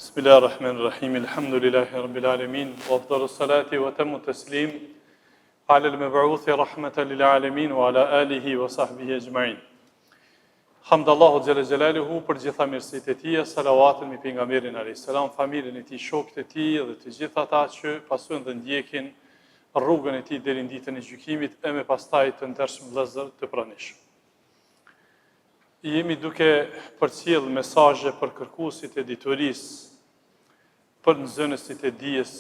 Bismillah ar-Rahman ar-Rahim, Alhamdulillahi Rabbil Alamin, wa afdalu salati wa tamu taslim, ala al-mab'uthi rahmatan lil alamin wa ala alihi wa sahbihi ajma'in. Hamd Allahu xhele xhelaluhu për gjitha mirësitë e tij, salavatin mbi pejgamberin alayhis salam, familjen e tij, shokët e tij dhe të gjithë ata që pasojnë dhe ndjekin rrugën e tij deri në ditën e gjykimit e me pastaj të ndershëm vëllezër të pranishëm. Jemi duke përcjellë mesazhe për kërkuesit e diturisë, për nxënësit e dijes.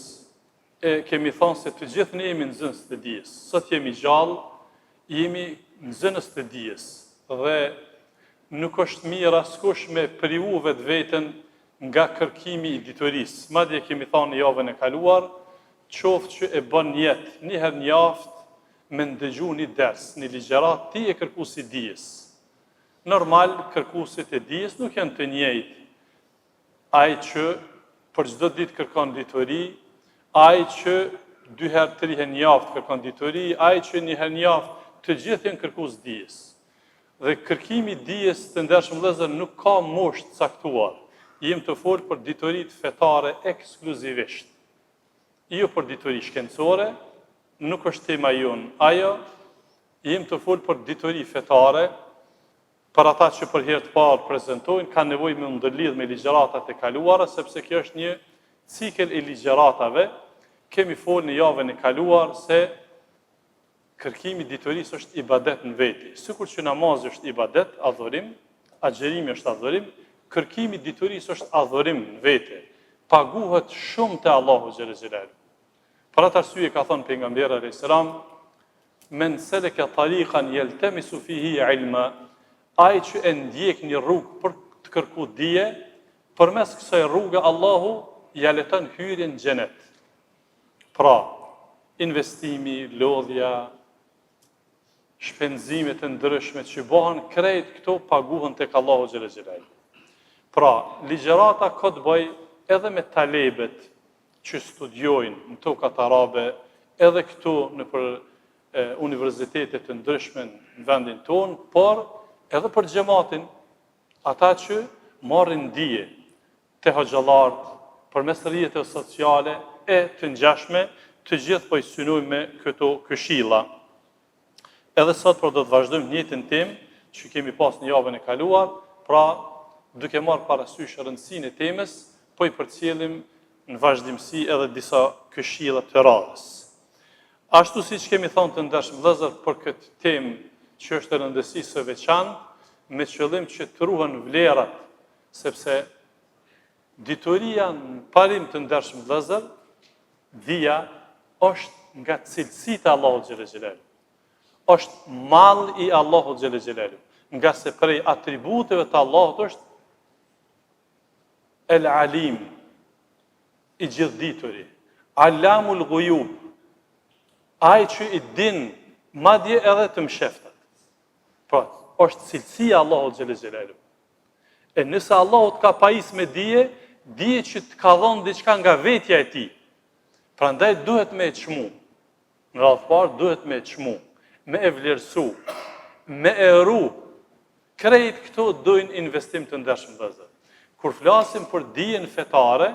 E kemi thënë se të gjithë ne jemi nxënës të dijes. Sot jemi gjallë, jemi nxënës të dijes dhe nuk është mirë askush me privu vetveten nga kërkimi i diturisë. Madje kemi thënë në javën e kaluar, qoftë që e bën nijet një herë në javë me ndëgju një ders, një ligjëratë, ti je kërkues i dijes. Normal, kërkuesit e dijes nuk janë të njëjtë. Ai që për çdo ditë kërkon dituri, ai që dy herë, tri herë në javë kërkon dituri, ai që një herë në javë, të gjithë janë kërkues dijes. Dhe kërkimi i dijes të ndershëm vëllezër nuk ka moshë të caktuar. Jemi tu folë për dituritë fetare ekskluzivisht. Jo për dituri shkencore, nuk është tema jonë ajo, jemi tu folë për dituri fetare, për ata që për herë të parë prezentojnë, kanë nevojë me u ndërlidh me ligjëratat e kaluara, sepse kjo është një cikël i ligjëratave. Kemi folë në javën e kaluar se Kërkimi i diturisë është ibadet në veti. Sikur që namazi është ibadet, adhurim, agjërimi është adhurim, kërkimi i diturisë është adhurim në vete. Paguhet shumë te Allahu xhele xhelaluhu. Për atë arsye ka thënë pejgamberi alayhis salam, men seleke tariqan yaltamisu fihi ilma, ai që e ndjek një rrugë për të kërku dije, përmes kësaj rruge Allahu ia lehton hyrjen në xhenet. Pra, investimi, lodhja, shpenzimet e ndryshme që bëhen krejt këto paguhen tek Allahu xhele xhelaluhu. Pra, ligjërata ka të bëjë edhe me talebet që studiojnë në tokat arabe, edhe këtu nëpër universitete të ndryshme në vendin tonë, por edhe për xhematin, ata që marrin dije, te hoxhallarët, përmes rrjeteve sociale e të ngjashme, të gjithë po i synojmë me këto këshilla. Edhe sot pra do të vazhdojmë të njëjtën temë që kemi pas në javën e kaluar, pra duke marrë parasysh rëndësinë e temës, po i përcjellim në vazhdimësi edhe disa këshilla të radhës. Ashtu siç kemi thënë të ndershëm vëllezër për këtë temë që është e rëndësisë së veçantë, me qëllim që të ruhen vlerat Sepse dituria në parim të ndershëm vëllezër, dija është nga cilësitë e Allahut xhele xhelaluhu. Është mall i Allahut xhele xhelaluhu. Ngase prej atributeve të Allahut është El Alim, i gjithëdituri, Allamul Gujub, ai që i din madje edhe të msheftat. Pra, është cilësia e Allahut xhele xhelaluhu. E nëse Allahu të ka pajis me dije, dije që të ka dhonë diçka nga vetja e tij. Prandaj duhet me e çmu. Në radhë parë duhet me e çmu, me e vlerësu, me e ru. Krejt këto dojnë investim të ndershëm vëllezër. Kur flasim për dijen fetare,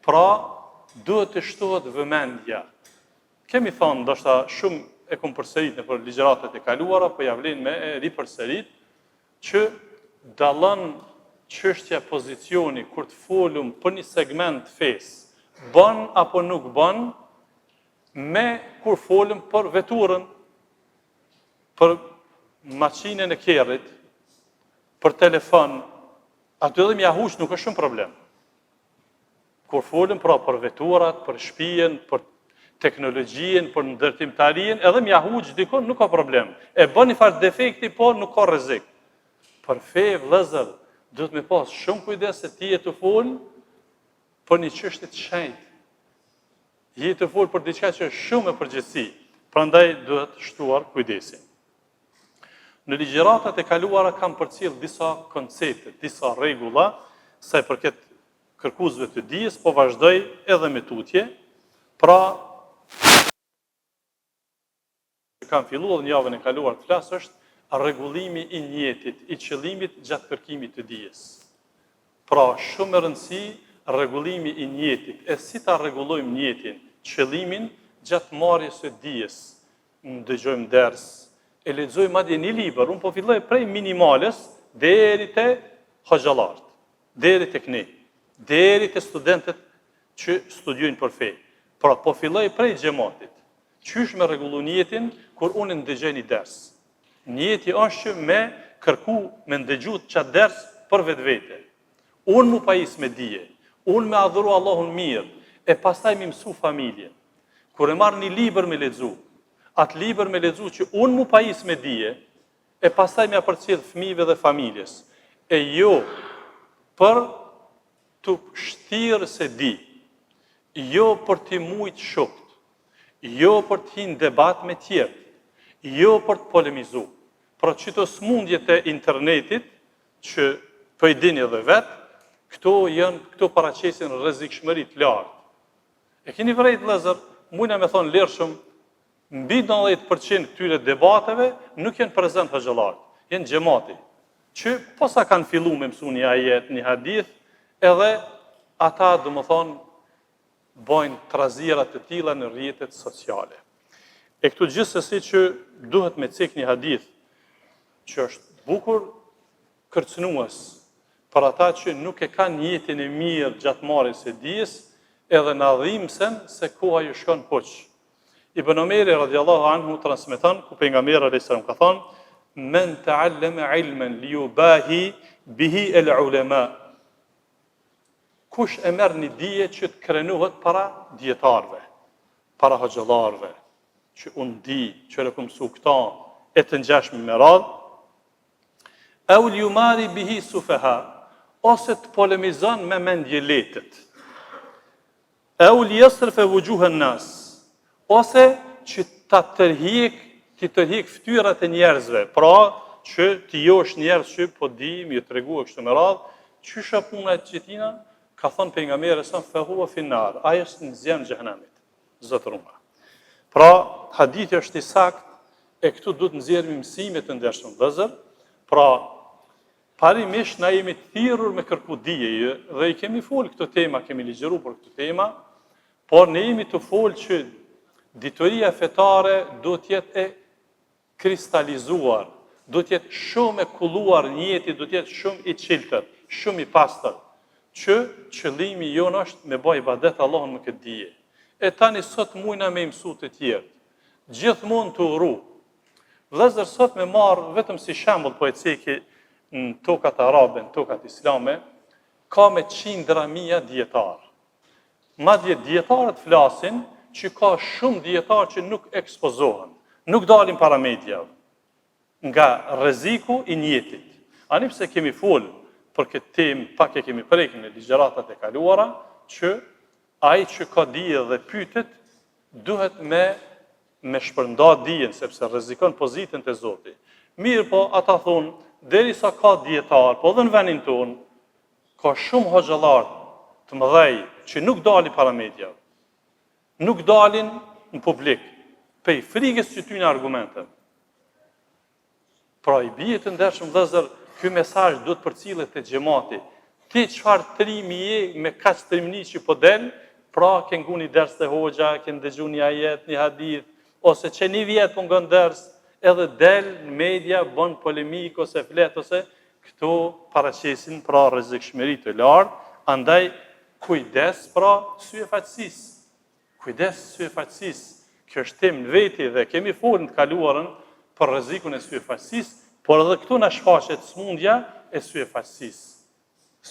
pra duhet të shtohet vëmendja. Kemi thonë, ndoshta shumë e kom përsërit nëpër ligjëratat e kaluara, po ja vlen me e ripërsërit, që dallon çështja pozicioni kur të folum për një segment të fesë, bën apo nuk bën, me kur folum për veturën, për maqinën e kerrit, për telefon, aty edhe me ja huq nuk është shumë problem. Kur folëm pra për veturat, për shpijën, për teknologjinë, për ndërtimtarinë, edhe me ja huq dikun nuk ka problem. E bën një farë defekti, po nuk ka rrezik. Për fe, vëllezër, duhet me pas shumë kujdes se ti je tu fol për një çështje të shenjtë. Je tu fol për diçka që është shumë me përgjegjësi. Prandaj duhet shtuar kujdesin. Në ligjëratat e kaluara kam përcjell disa koncepte, disa rregulla sa i përket kërkuesve të dijes, po vazhdoj edhe me tutje. Pra, kam fillu edhe në javën e kaluar të flas është rregullimi i nijetit, i qëllimit gjatë kërkimit të dijes. Pra, shumë me rëndësi rregullimi i nijetit. E si ta rregullojmë nijetin, qëllimin gjatë marrjes së dijes. Ndëgjojmë ders, e lexojmë madje një libër, unë po filloj prej minimales deri te hoxhallarët, deri tek ne, deri te studentët që studiojnë për fe. Pra po filloj prej xhematit. Qysh me rregullu nijetin kur unë ndëgjoj një ders? Nijeti është që me kërku me ndëgju qat ders për vetvete. Unë m'u pajis me dije, unë me adhuru Allahun mirë, e pastaj me mësu familjen. Kur e marr një libër me lexu, atë libër me lexu që unë m'u pajis me dije, e pastaj me ia përcjell fëmijëve dhe familjes. E jo për t'u shtirë se di, jo për t'i mujtë shokët, jo për të hi në debat me tjerët, jo për të polemizu. Pra qito smundjet e internetit, që po i dini edhe vetë, këto janë, këto paraqesin rrezikshmëri të lartë. E keni vrejt vëllezër, mujna me thonë lirshëm, mbi 90% këtyre debateve nuk janë prezent hoxhallarët, janë xhemati, që posa kanë fillu me mësu një ajet, një hadith, edhe ata, domethonë, bojnë trazira të tilla në rrjetet sociale. E këtu gjithsesi që duhet me cek një hadith që është bukur kërcënues për ata që nuk e kanë nijetin e mirë gjatë marrjes së dijes, edhe na dhimsen se koha ju shkon huq. Ibn Omeri radiallahu anhu transmeton ku pejgamberi alayhis salam ka thonë: "Men ta'allama ilman li yubahi bihi al-ulama" Kush e merr një dije që të krenohet para dijetarëve, para hoxhallarëve, që unë di, që e kom mësu këta, e të ngjashme me radhë, Eu li jumari bihi sufeha, ose të polemizon me mendjelehtët. Eu li jesrife vuxhuhen nas, ose që ta tërhjek, t'i tërhjek fytyrat e njerëzve, pra që t'i josh njerëz që po di, me ju tregu e kështu me radhë, qysh a puna e qëtina, ka thonë pejgamberi alejhi selam, fehuve finnar, ai është në zjarm xhehenemit. Zot runa. Pra, hadithi është i saktë, e këtu duhet të nxjerrim mësime të ndershëm vëllezër, pra, parimisht na jemi të thirrur me kërku dije dhe i kemi fol këto tema, kemi ligjëru për këto tema, por ne jemi tu fol që dituria fetare duhet të jetë e kristalizuar, duhet të jetë shumë e kulluar nijeti, duhet të jetë shumë i çiltër, shumë i pastër, që qëllimi jonë është me ba ibadet Allahun me këtë dije. E tani sot mujna me i mësu të tjerët. Gjithmonë tu uru. Vëllezër sot me marr vetëm si shembull po e ceki në tokat arabe, në tokat islame, ka me qindra mija dijetarë. Madje dijetarët flasin që ka shumë dijetarë që nuk ekspozohen, nuk dalin para mediave, nga rreziku i nijetit. Ani pse kemi fol për këtë temë, pak e kemi prek në ligjëratat e kaluara, që ai që ka dije dhe pytet, duhet me me shpërnda dijen, sepse rrezikon pozitën te Zoti. Mirëpo, ata thonë, derisa ka dijetarë, po edhe në venin tonë, Ka shumë hoxhallarë të mëdhej që nuk dalin para mediave. Nuk dalin në publik pej frigës qëtyne argumenteve. Pra i bie të ndershëm vëllezër, ky mesazh duhet përcillet te xhemati. Ti çfarë trimi je me kaq trimni që po del, pra ke ngu një ders te hoxha, ke ndëgju një ajet, një hadith, ose që një vjet po ngon ders, edhe del në media, bën polemikë ose flet ose Këto paraqesin pra rrezikshmëri të lartë, andaj kujdes pra syefaqësisë. Kujdes syefaqësisë. Kjo është temë në veti dhe kemi folë në të kaluarën për rrezikun e syefaqësisë, por edhe këtu na shfaqet smundja e syefaqësisë.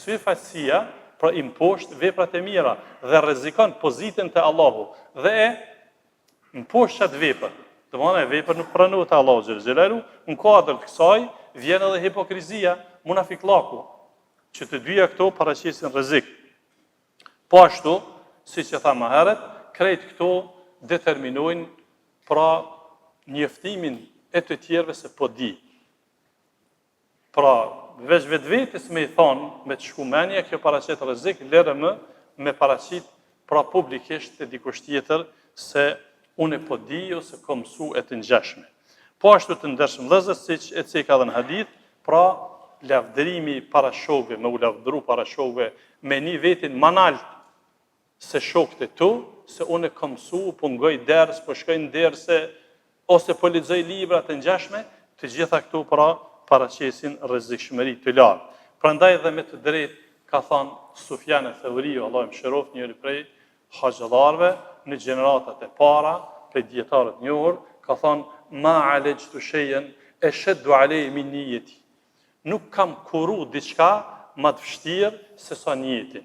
Syefaqësia pra i mposht veprat e mira dhe rrezikon pozitën te Allahu dhe e Mposht qatë vepër. Domethënë vepër nuk pranohet te Allahu xhel xhelalu, në kuadër të kësaj vjen edhe hipokrizia, munafikllaku, që të dyja këto paraqesin rrezik. Po ashtu, siç e thamë më herët, krejt këto determinojnë pra njoftimin e të tjerëve se po di. Pra, veç vetvetes me i thonë, me të shku menja, kjo paraqet rrezik, lere më me paraqit pra publikisht te dikush tjetër se unë po di ose kom mësu e të ngjashme. Po ashtu të ndershëm vëllezër, siç e ceka edhe në hadith, pra lavdërimi para shokëve, me u lavdëru para shokëve, me ni vetin ma nalt se shokët e tu, se unë kam mësu, po ngoj ders, po shkoj në derse, ose po lexoj libra të ngjashme, të gjitha këto pra paraqesin rrezikshmëri të lartë. Prandaj dhe me të drejtë ka thënë Sufjan eth-Theuriu, Allahu e mëshiroftë, njëri prej hoxhallarëve në gjeneratat e para, prej dijetarëve të njohur, ka thënë ma alexhtu shejen esheddu alejje min nijeti. Nuk kam kuru diçka ma të vështirë se sa nijetin.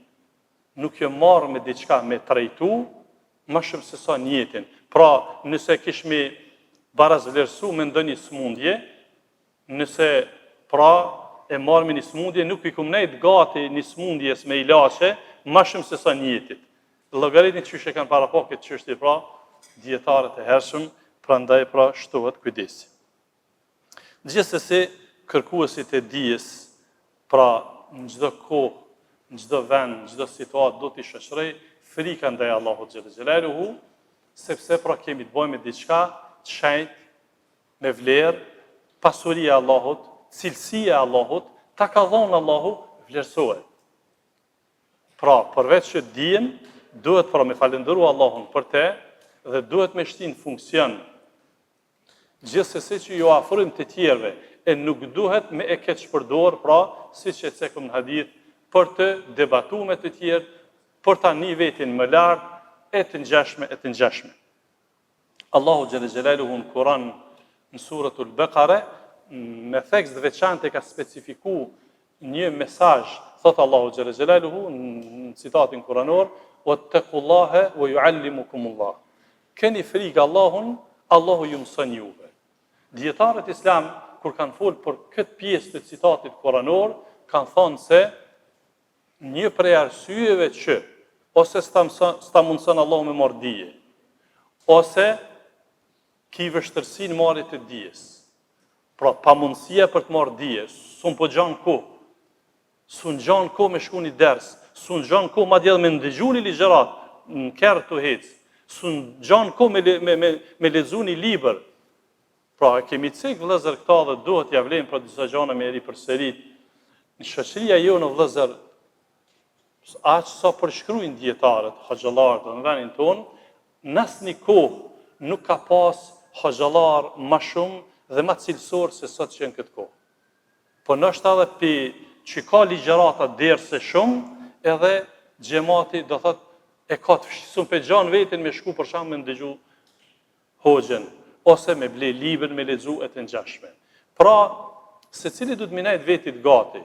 Nuk jom marrë me diçka me trajtu ma shumë se sa nijetin. Pra, nëse kishmi barazvlerësu me ndonjë smundje, nëse pra e marrmi një smundje, nuk i kum nejt gati një smundjes me ilaçe ma shumë se sa nijetit. Llogaritni qysh e kanë parapa këtë çështje pra dijetarët e hershëm, prandaj pra shtohet kujdesi. Gjithsesi, kërkuesit e dijes, pra në çdo kohë, në çdo vend, në çdo situatë do t'i shoqërojë frika ndaj Allahut xhele xhelaluhu, sepse pra kemi të bëjmë me diçka të shenjtë, me vlerë, pasuria e Allahut, cilësia e Allahut, ta ka dhonë Allahu, vlerësohet. Pra, përveç që dijen, duhet pra me falënderu Allahun për te dhe duhet me shti në funksion Gjithsesi që ju afrojmë të tjerëve e nuk duhet me e keqpërdor, pra, siç e cekëm në hadith, për të debatu me të tjerë, për ta ni vetin më lart e të ngjashme e të ngjashme. Allahu xhele xhelaluhu në Kur'an në suratul Bekare me theks të veçantë e ka specifiku një mesazh, thot Allahu xhele xhelaluhu në citatin kuranor, "Wattaqullaha wa yuallimukumullah." Keni frikë Allahun, Allahu ju mëson juve. Dijetarët islam kur kanë folë për këtë pjesë të citatit kuranor, kanë thonë se një prej arsyeve që ose s'ta s'ta mundëson Allahu me marrë dije, ose ki vështirësi në marrje të dijes. Pra, pamundësia për të marrë dije, s'un po gjan kohë, S'un gjan kohë me shku një ders, s'un gjan kohë madje edhe me ndëgju një ligjëratë, në kerr tu hec, s'un gjan kohë me, me, me, me lexu një libër. Pra, e kemi cek vëllezër këta dhe duhet ja vlen për disa gjana me ripërsërit. Në shoqëria jonë vëllezër, aq sa përshkrujnë dijetarët, hoxhallarët në vendin tonë, në asnjë kohë nuk ka pas hoxhallar ma shumë dhe ma cilësor se sot që në këtë kohë. Po ndoshta edhe pi që ka ligjërata derse shumë, edhe xhemati do thot e ka të vështirë, s'un pe gjan vetin me shku për shembull me ndëgju hoxhën ose me ble librin me lexu e të ngjashme. Pra, secili duhet me i nejt vetit gati.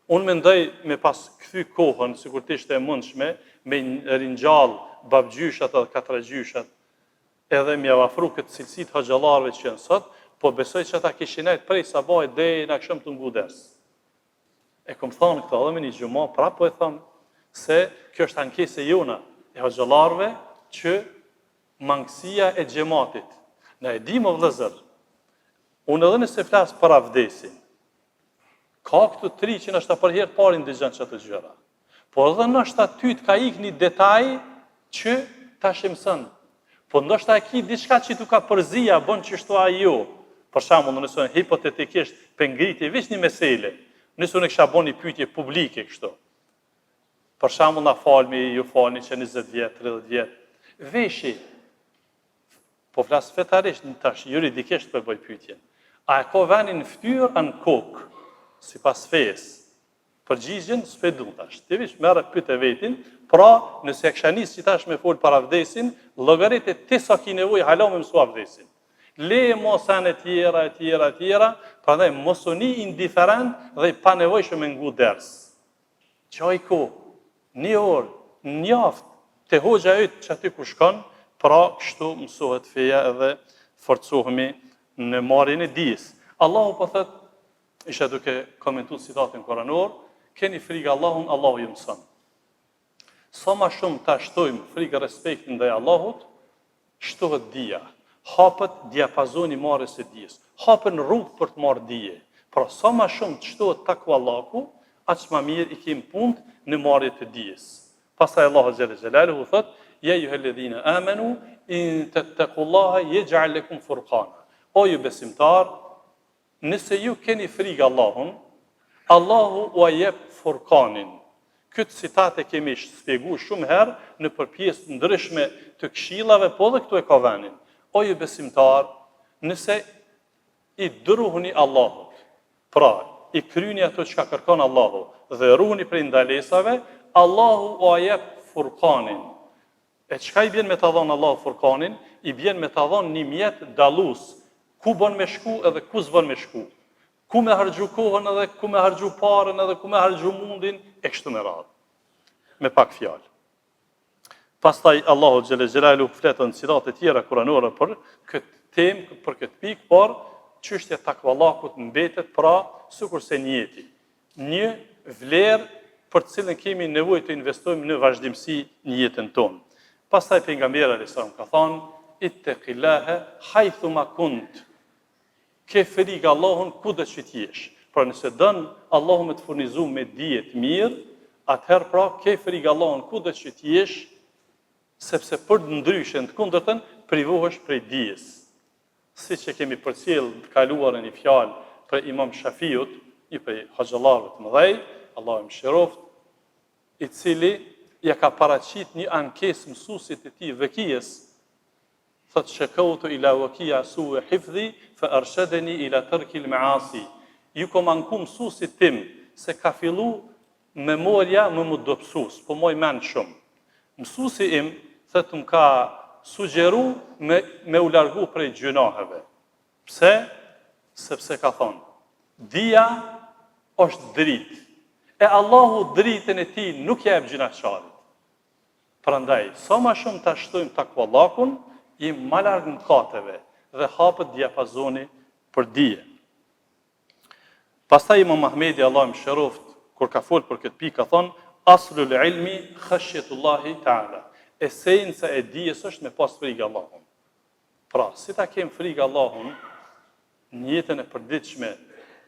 Unë mendoj me pas kthy kohën, sikur të ishte e mundshme, me ringjall babgjyshat edhe katragjyshat, edhe me jau afru këtë cilësi të hoxhallarëve që janë sot, po besoj që ata kishin nejt prej sabahit deri në aksham tu ngu ders. E kom thonë këtë edhe me një xhuma, prapë po e thom se kjo është ankesë e jona e hoxhallarëve që mangësia e xhematit. Na e dimë o vëllezër, unë edhe nëse flas për avdesin, ka këtu të ri që ndoshta për herë të parë i ndëgjon qato gjëra. Po edhe ndoshta ty të ka ik një detaj që tash e mëson. Po ndoshta e ki diçka që t'u ka përzi, a bën qështu a jo. Për shembull, nëse hipotetikisht pe ngriti veç një mesele, nëse unë kisha bo një pyetje publike kështu. Për shembull, na falmi, ju falni që 20 vjet, 30 vjet. Veshi Po flas fetarisht, në tash juridikisht po e bëj pyetjen. A e ka venin në fytyrë a në kokë, sipas fesë? Përgjigjen s'pe du tash. Ti veç merre pyete vetin, pra nëse e kisha nis qitash me fol për avdesin, llogarite ti sa ki nevojë hala me mësu avdesin. Le mo sene tjera e tjera e tjera, prandaj mos u ni indiferent dhe i panevojshëm me ngu ders. Gjej kohë, një orë, një javë, te hoxha yt që aty ku shkon, pra kështu mësohet feja edhe forcohemi në marrjen e dijes. Allahu po thot, Isha duke komentu citatin kuranor, keni frikë Allahun, Allahu ju mëson. Sa ma shumë ta shtojmë frikë respektin ndaj Allahut, shtohet dija, hapet diapazoni i marrjes së dijes, hapen rrugë për të marrë dije. Pra sa ma shumë të shtohet takuallaku, aq ma mirë i kemi punët në marrje të dijes. Pastaj Allahu xhele xhelaluhu thot: "Ja ejuhelledhina amanu in tattaqullaha yaj'al lakum furqana." O ju besimtar, Nëse ju keni frikë Allahun, Allahu ua jep Furkanin. Këtë citat e kemi shpjegu shumë herë nëpër pjesë të ndryshme të këshillave, po edhe këtu e ka venin. O ju besimtarë, nëse i druhuni Allahut, pra i kryni ato çka kërkon Allahu dhe ruhuni prej ndalesave, Allahu ua jep Furkanin. E çka i bjen me ta dhonë Allahu Furkanin? I bjen me ta dhonë një mjet dallus, ku bon me shku edhe ku s'bon me shku. Ku me harxhu kohën edhe ku me harxhu parën edhe ku me harxhu mundin e kështu me radhë. Me pak fjalë. Pastaj Allahu xhele xhelaluhu flet në citate tjera kuranore për këtë temë, për këtë pikë, por çështja e takvallakut mbetet pra sikurse nijeti. Një vlerë për të cilën kemi nevojë të investojmë në vazhdimësi në jetën tonë. Pastaj pejgamberi alayhis salam ka thënë ittaqillaha haythu ma kunt. Ke frikë Allahun kudo që të jesh. Pra nëse don Allahu me të furnizu me dije të mirë, atëherë pra ke frikë Allahun kudo që të jesh, sepse përndryshe në të kundërtën privohesh prej dijes. Siç e kemi përcjellë në të kaluarën një fjalë prej Imam Shafiut, një prej hoxhallarëve të mëdhej, Allahu e mëshiroftë, i cili ja ka paraqit një ankesë mësuesit të tij Vekijes, Thotë shekautu ila Wakia sue hifdhi fe arshadeni ila terkil measi. Ju kom anku mësuesit tim se ka fillu memorja me m'u dobësu, s'po moj mend shumë. Mësuesi im thotë më ka sugjeru me me u largu prej gjynaheve. Pse? Sepse ka thonë, dija është dritë, e Allahu dritën e tij nuk ja jep gjynahqarit. Prandaj, sa ma shumë ta shtojmë takvallakun, jemi ma larg mëkateve dhe hapet diapazoni për dije. Pastaj Imam Ahmedi, Allahu e mëshiroftë, kur ka folë për këtë pikë, ka thonë, Aslul ilmi khashjetullahi ta'ala. Esenca e dijes është me pas frikë Allahun. Pra, si ta kem frikë Allahun në jetën e përditshme,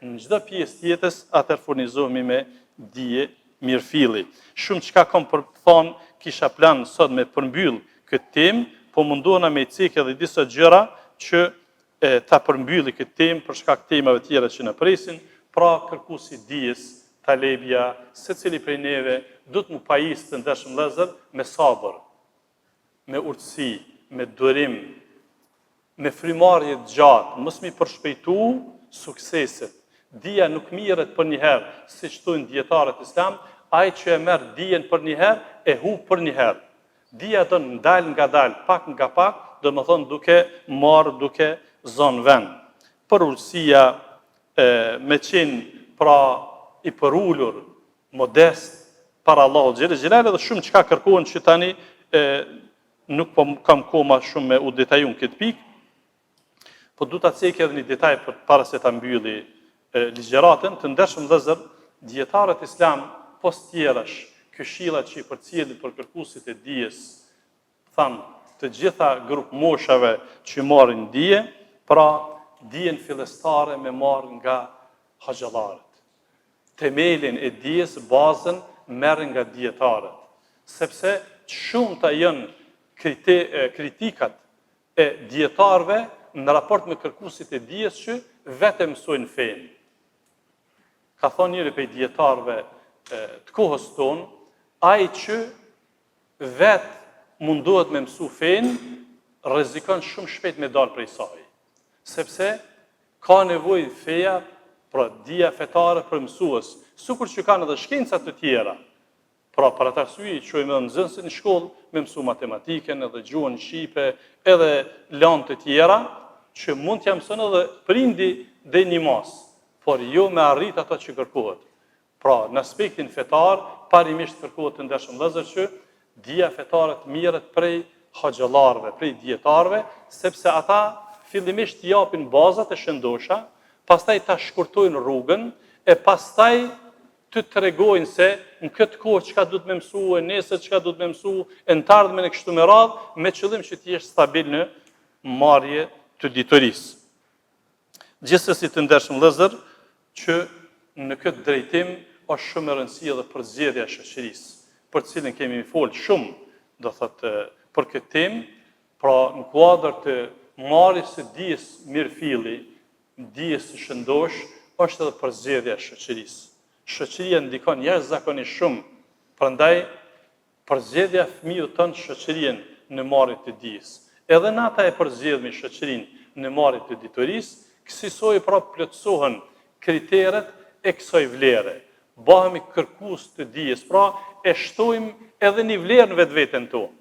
në çdo pjesë të jetës, atëherë furnizohemi me dije mirëfilli. Shumë çka kam për të thonë, kisha plan sot me përmbyll këtë temë, po mundohna me i cekë edhe disa gjëra që e, ta përmbylli këtë temë për shkak temave tjera që na presin, pra kërkuesi i dijes, talebja, secili prej neve duhet m'u pajis të ndershëm vëllezër me sabër, me urtësi, me durim, me frymarrje të gjatë, mos m'i përshpejtu sukseset. Dija nuk mirret përnjëherë, siç thonë dijetarët islam, ai që e merr dijen përnjëherë, e hup përnjëherë. Dija don ndal ngadalë, pak nga pak, domethënë duke marrë, duke zonë vend. Përulësia e, me qenë pra i përulur, modest para Allahut xhele xhelaluhu dhe shumë çka kërkohen që tani e, nuk po kam kohë ma shumë me u detaju në këtë pikë, po du ta cek edhe një detaj për para se ta mbylli ligjëratën, të ndershëm vëllezër, dijetarët islam pos tjerash, këshillat që i përcjellin për kërkuesit e dijes, thamë, të gjitha grupmoshave që marrin dije, pra dijen fillestare me marrë nga hoxhallarët. Temelin e dijes, bazën, merre nga dijetarët. Sepse të shumta janë kritikat e dijetarëve në raport me kërkuesit e dijes që vetë e mësojnë fenë. Ka thonë njëri prej dijetarëve të kohës tonë, ai që vetë mundohet me mësu fenë, rrezikon shumë shpejt me dalë prej saj. Sepse ka nevojë feja, pra dija fetare për mësues, sikur që kanë edhe shkenca të tjera. Pra për atë arsye i çojmë edhe nxënësit në shkollë me mësu matematikën, edhe gjuhën shqipe, edhe lëndë të tjera që mund t'ia mëson edhe prindi deri një masë, por jo me arrit ato që kërkohet. Pra, në aspektin fetar, parimisht kërkohet të ndershëm vëllezër që dija fetare të mirret prej hoxhallarëve, prej dijetarëve, sepse ata fillimisht të japin bazat e shëndosha, pastaj ta shkurtojnë rrugën e pastaj të tregojnë se në këtë kohë çka duhet me mësu, e nesër çka duhet me mësu, e në të ardhmen e kështu me radhë, me qëllim që të jesh stabil në marrje të diturisë. Gjithsesi të ndershëm vëllezër, që në këtë drejtim është shumë me rëndësi edhe përzgjedhja e shoqërisë, për të cilën kemi folë shumë, do thotë, për këtë temë, pra në kuadër të marrjes së dijes mirëfilli, dijes së shëndoshë, është edhe përzgjedhja e shoqërisë. Shoqëria ndikon jashtëzakonisht shumë, prandaj Përzgjedhja fëmijut tënd shoqërinë në marrje të dijes. Edhe na ta e përzgjedhmi shoqërinë në marrje të diturisë, kësisoj pra plotësohen kriteret e kësaj vlere. Bahemi kërkues të dijes, pra e shtojmë edhe një vlerë në vetveten tonë.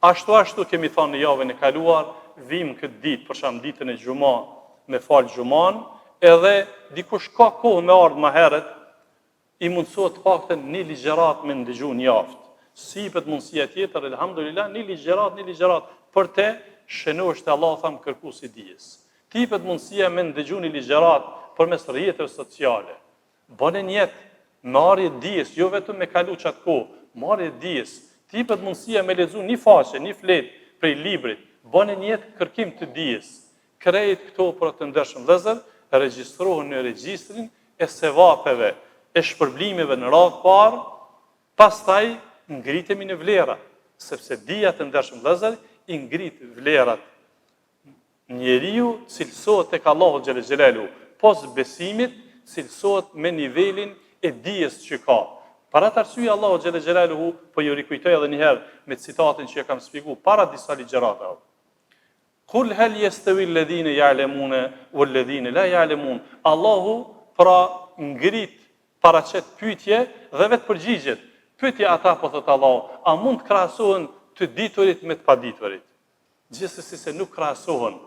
Ashtu ashtu kemi thanë në javën e kaluar, vijmë këtë ditë, për shembull ditën e xhuma, me falë xhumanë, edhe dikush ka kohë me ardhë ma herët, I mundësohet të paktën një ligjëratë me ndëgju në javë. S'i jepet mundësia tjetër, elhamdulillah, një ligjëratë, një ligjëratë për të shënohesh te Allahu thamë kërkues i dijes. T'i jepet mundësia me ndëgju një ligjëratë përmes rrjeteve sociale. Bëne nijet marrje dijes, jo vetëm me kalu qatë kohë, marrje dijes. T'i jepet mundësia me lexu një faqe, një fletë prej librit, bëne nijet kërkim të dijes. Krejt këto pra të ndershëm vëllezër regjistrohen në regjistrin e sevapeve, e shpërblimeve në radhë parë, pastaj ngritemi në vlera, sepse dija të ndershëm vëllezër i ngrit vlerat. Njeriu cilësohet tek Allahu xhele xhelaluhu, pos besimit cilësohet me nivelin e dijes që ka. Për atë arsye Allahu xhele xhelaluhu po ju rikujtoj edhe një herë me citatin që e kam shpjegu para disa ligjëratave. Kul hel jestevi ledhine ja'lemune ue ledhine la ja'lemun. Allahu pra ngrit paraqet pyetje dhe vetë përgjigjet. Pyetje ata po thot Allahu, a mund të krahasohen të diturit me të paditurit? Gjithsesi se nuk krahasohen.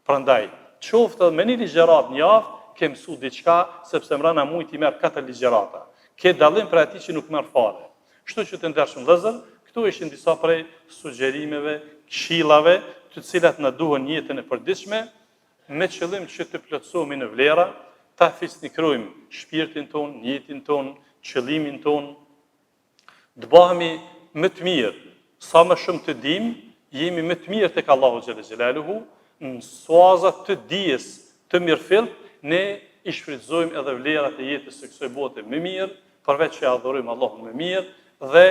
Prandaj, qoftë edhe me një ligjëratë në javë, ke mësu diçka, sepse mrena mujt i merr katër ligjërata. Ke dallim prej atij që nuk merr fare. Kështu që të ndershëm vëllezër, këto ishin disa prej sugjerimeve, këshillave, të cilat na duhen në jetën e përditshme, me qëllim që të plotësohemi në vlera, ta fisnikrojmë shpirtin tonë, nijetin tonë, qëllimin tonë, të bëhemi më të mirë, sa më shumë të dimë, jemi më të mirë tek Allahu xhele xhelaluhu, në suaza të dijes të mirëfilltë, ne i shfrytëzojmë edhe vlerat e jetës së kësaj bote më mirë, përveç që e adhurojmë Allahun më mirë dhe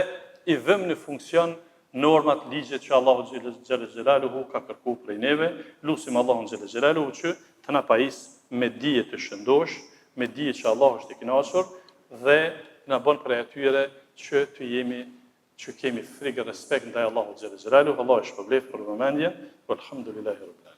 i vëmë në funksion normat, ligjet që Allahu xhele xhelaluhu ka kërku prej neve, lusim Allahun xhele xhelaluhu që të na pajis me dije të shëndosh, me dije që Allahu është i kënaqur dhe na bën prej atyre që të jemi që kemi frikë respekt ndaj Allahut xhele xhelaluhu, Allahu ju shpërbleftë për vëmendje, walhamdulillahi rabbil alamin.